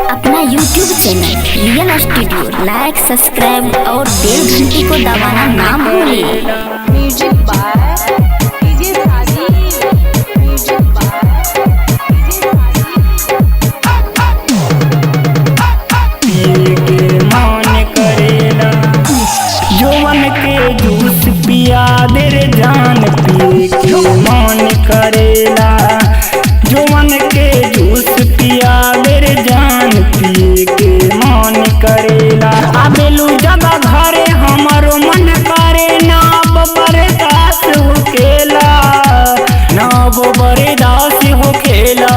अपना YouTube channel real studio like subscribe और बेल घंटी को दबाना ना भूलें। Music by DJ Sajid. Music by DJ Sajid. पिए के मन करेला जोवन के जूस पिया दे रे जान, पिए के मन करेला जोवन के जूस पिया दे रे जान, पिए के मन करेला। आबेलू जब घरे हमरो मन करे नाब बरदास होखेला, नाब बरदास होखेला।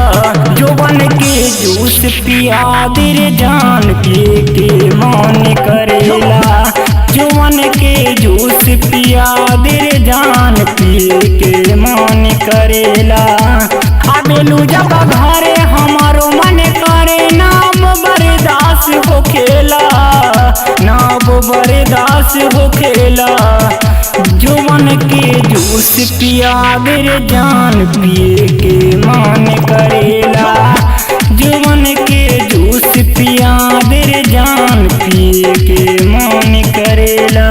जोवन के जूस पिया दे रे जान, पिए के मन करेला। जोवन के जूस पिया दे रे जान, पिए के मन करेला। आबेलू जब घरे हमारो मन करे नाम बरदास होखेला, नाम बरदास होखेला। जोवन के जूस पिया दे रे जान, पिए के मन करेला। जोवन के जूस पिया दे रे जान, पिए के मन करेला।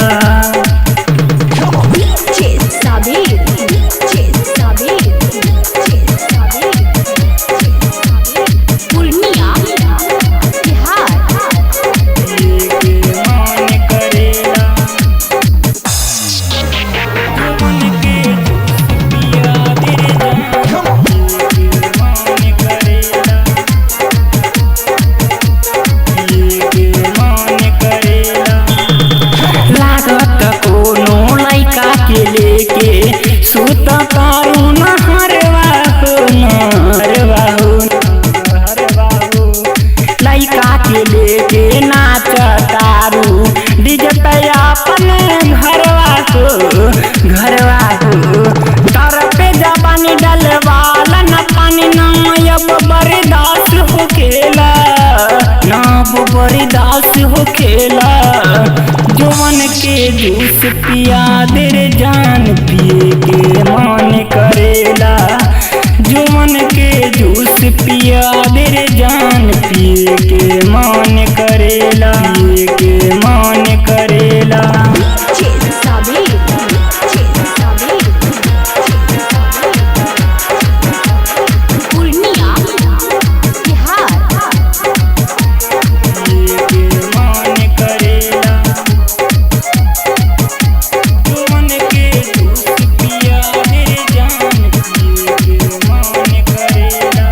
DJ Sabir. DJ Sabir. DJ Sabir. Purnia Bihar. पिए के मन करेला जोवन के जूस पिया दे रे जान, पिए के मन करेला, पिए के मन करेला। लागत कोनो लइका के लेके सुत तारू नहरवा हो, नहरवा हो, नहरवा हो। लइका के लेके नाच तारू डीजे पे अपन घरवा हो, घरवा हो। तर पे जबानी डलवाला न पानी नायब बर्दाश्त होखेला, नाब बर्दाश्त होखेला। जोवन के जूस पिया दे रे जान, पिए के मन करेला। जोवन के जूस पिया दे रे जान, पिए के मन करेला, पिए के मन करेला। DJ Sabir. DJ Sabir. Purnia Bihar. पिए के मन करेला जोवन के जूस पिया दे रे जान, पिए के मन करेला,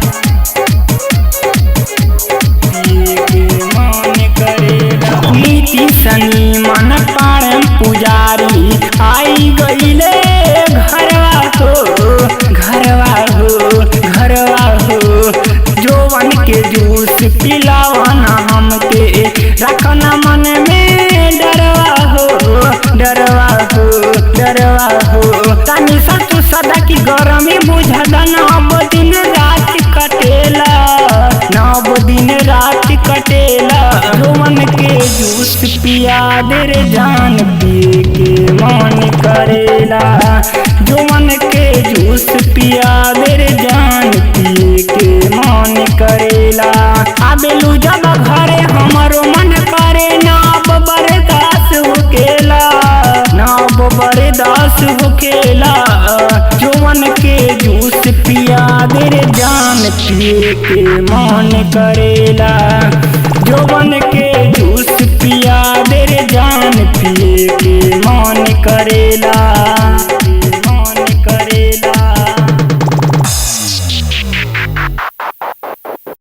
पिए के मन करेला। नीति सनी मन पारम पुजारी आई गईले घरवा हो, घरवा हो, घरवा हो। जोवन के जूस पिलावना हमके रखना मन में डरवा हो, डरवा हो, डरवा हो। तनी सतु सदा की गरमी बुझदा नब दिन रात कटेला, नब दिन रात कटेला। जोवन के जूस पिया दे रे जान, पिए के मन करेला। जोवन के जूस पिया दे रे जान, पिए के मन करेला। आबेलू जब घरे हमरो मन करे नाब बर्दाश्त होखेला, नाब बर्दाश्त होखेला। जोवन के जूस पिया दे रे जान, पिए के मन करेला। जोवन के जूस पिया दे रे जान, पिए के मन करेला।